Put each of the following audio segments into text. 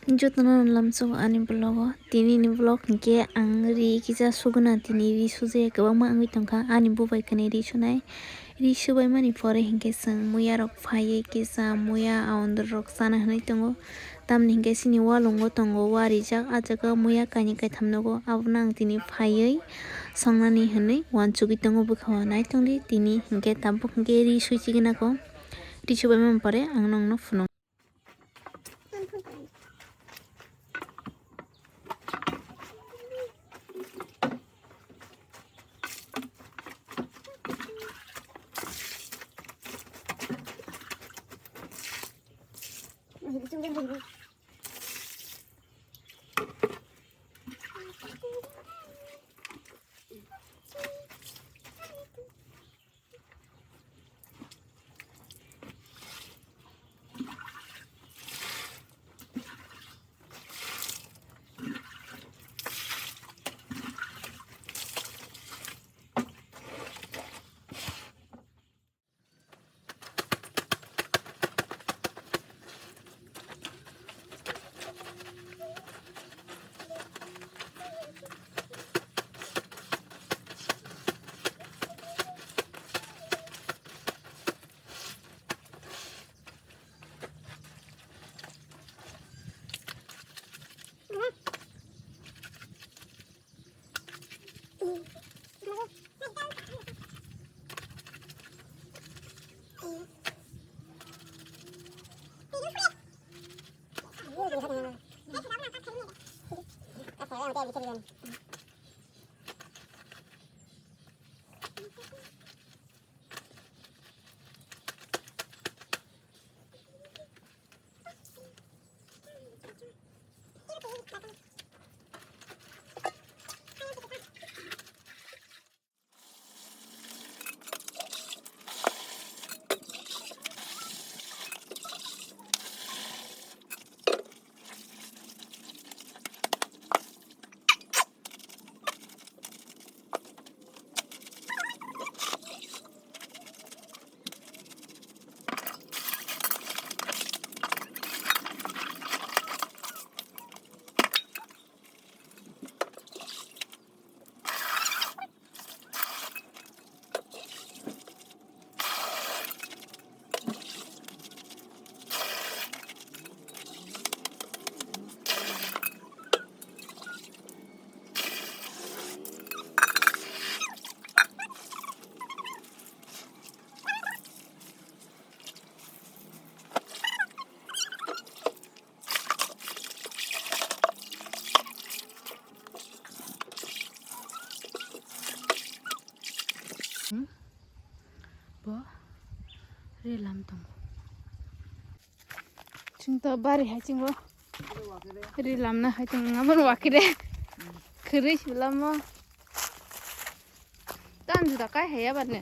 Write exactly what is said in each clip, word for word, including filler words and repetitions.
Jotono lamsogo ani vlog o. Tini ni vlog hinkhe ang ri kisa suguna, tini ri sujaya kwbangma wngwi tongkha. Ani bubai kani ri sunai, ri subai mani pore hinkhe chwng muya rok phaiwi kisa muya aondor rok chana hinwi tongo. Tamni hinkhe chini walungo tongo warijak, ah jaga muya kainwi kaitham nogo, abono ang tini phaiwi songnani hinwi uansugwi tongo bwkha o. Naitongdi tini hinkhe tabuk hinkhe ri sui chigwna kho, ri subai mani pore ang nongno phunuk. Hmm? Bo ri lam tongo. Chwng to bari hai chwng bo ri lamna hai chwng abo no wakire. Khwrwi si lamo. Tan juda kai hai abar ne.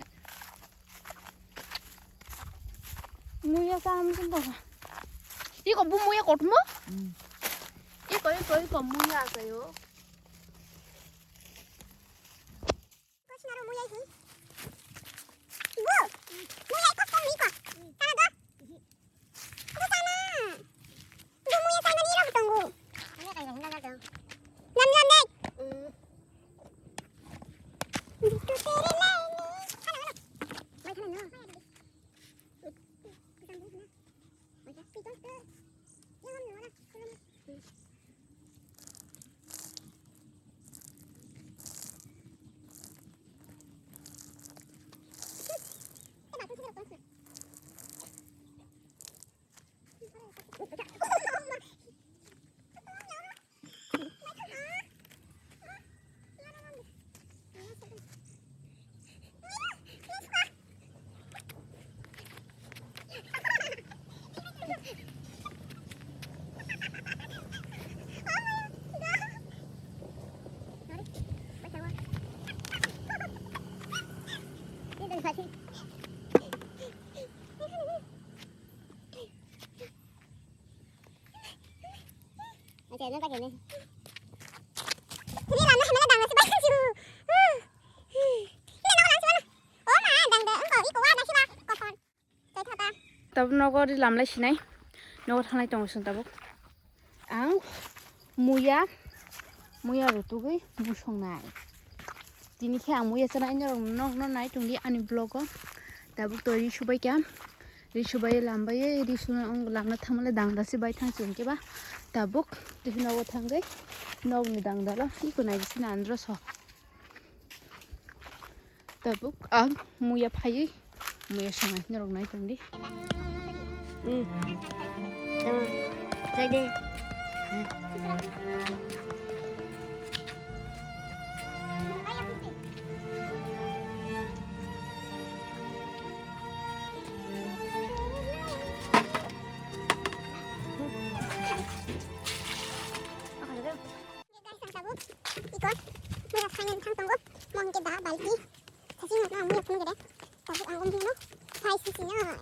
Muya sa am chwng to. Iko bu muya kotmo? Iko, iko, iko muya kayo. Tabuk nogo ri lamlai sinai, nogo thanglai tongo chwng tabuk. Ang muya, muya rutugwi musongnai. Tini khe ang muya chana norok nokno nai tongdi ani vlog o. Tabuk to ri subai kha, ri subai lambai, ri suna lamna thamale dangda se bai thang chwng khe ba. Tabuk tini nogo thangwi nokni dangdalo iko nai bisina andro so. Tabuk ang muya phaiwi muya sangai norok nai tongdi. Hmm. Tama. Chai de. Guys, ang tabuk iko muya khainani thang tongo. Mo hwnkhe da balti. Sasing no ang muya phunuk gede. Tabuk ang umdi no phai sisi no.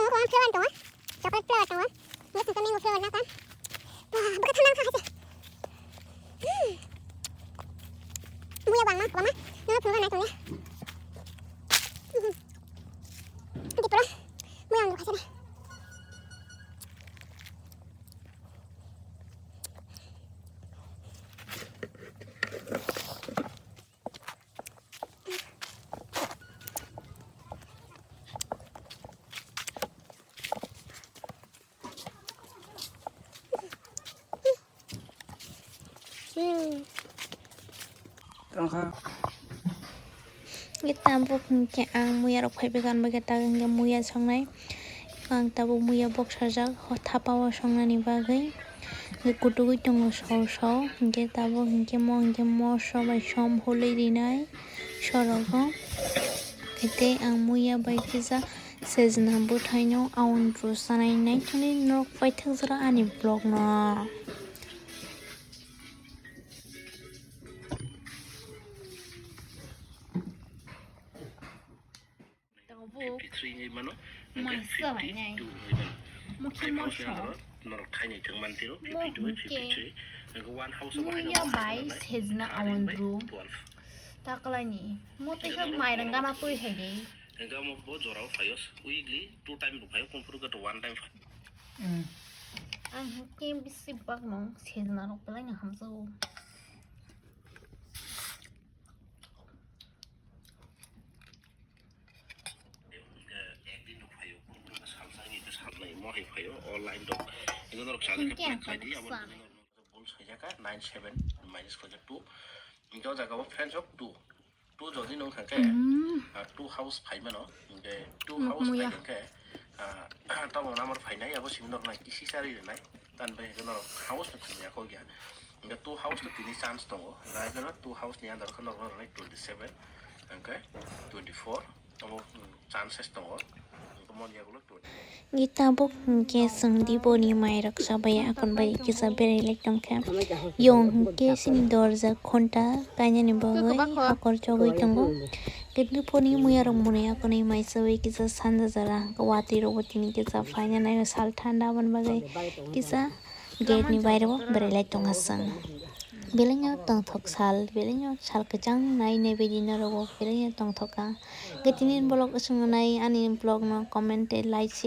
Tongo, tongo, flavor tongo. Chocolate flavor tongo. Bo singkhe mango flavor na kan. Wah, bwkha thang nang kha hai se. Hmm. Muya bangma, bangma. Nono phunukna nai tongya. Hmm. Tripura. Muya ang khai se. Tongkha. Tabuk hwnkhe ang muya rok phaibai kanbai khe tak hwnkhe muya songnai. Ang tabuk muya boksajak thapa o songnani bagwi. Hwnkhe kutugwi tongo sor sor. Hwnkhe tabuk hwnkhe mo hwnkhe moso bai som hulwi rinai sorogo. Tei ang muya bai kisa sejna bwthaino aundru sanai naithani norok paithak jora ani vlog no. Tabuk fifty three hinwi mano, hwnkhe maisa bai nai. Fifty two hinwi mano. Mokhe five house mosok. Ni andaro norok thainwi thwng man tiro, mo fifty two bai hwnkhe fifty three. Hwnkhe one house o muya bai sejna aundru. Taklaini. Mo tei khe mairang gana twi hai de. Hwnkhe omo bo jorao phaio, weekly two time bo phaio, kumphuru khe to one time phaio. Hmm. Ang hwnkhe bisi bakno sejna rok belai no hamjago. Ekdin no phaio, salsa ni salnai mo hai phaio, online dok. Ino norok salsa khe hwnkhe ang khlai di, abo khlai di. Bol saijaka nine seven minus khaijak two. Hwnkhe o jaga o friends rok two. Two jodi nung kha khe, hmm, ah, two house phai mano. Hwnkhe two house phai khe, Ah, tamo number phainai, abo simi norok nai kisi chari rinai. Tan bai hwnkhe norok house no thangya kok ya. Hwnkhe two house no tini chance tongo. Hwnkhe no two house ni under khe norok nai twenty seven, hwnkhe twenty four. Abo, mm, chances tongo. Hwnkhe mon yagulo twenty. Hwnkhe tabuk hwnkhe chwng Diponi mairok sabai akon bai kisa berai lai tongkha. Yong hwnkhe chini dorja khonta kainani bagwi hakor chogwi tongo. Hwnkhe Diponi muyarok mwnwi akonwi mai sabai kisa sanja jora hwnkhe watwi rokbo tini kisa phaina nai sal thanda aboni bagwi kisa gate ni baire o berai lai tongkha chwng. Belai no tongthok sal, belai no sal kwchang nai nai baidi norok o belai no tongthok kha. Hwnkhe tini vlog swng nai ani vlog no comment tei like, share.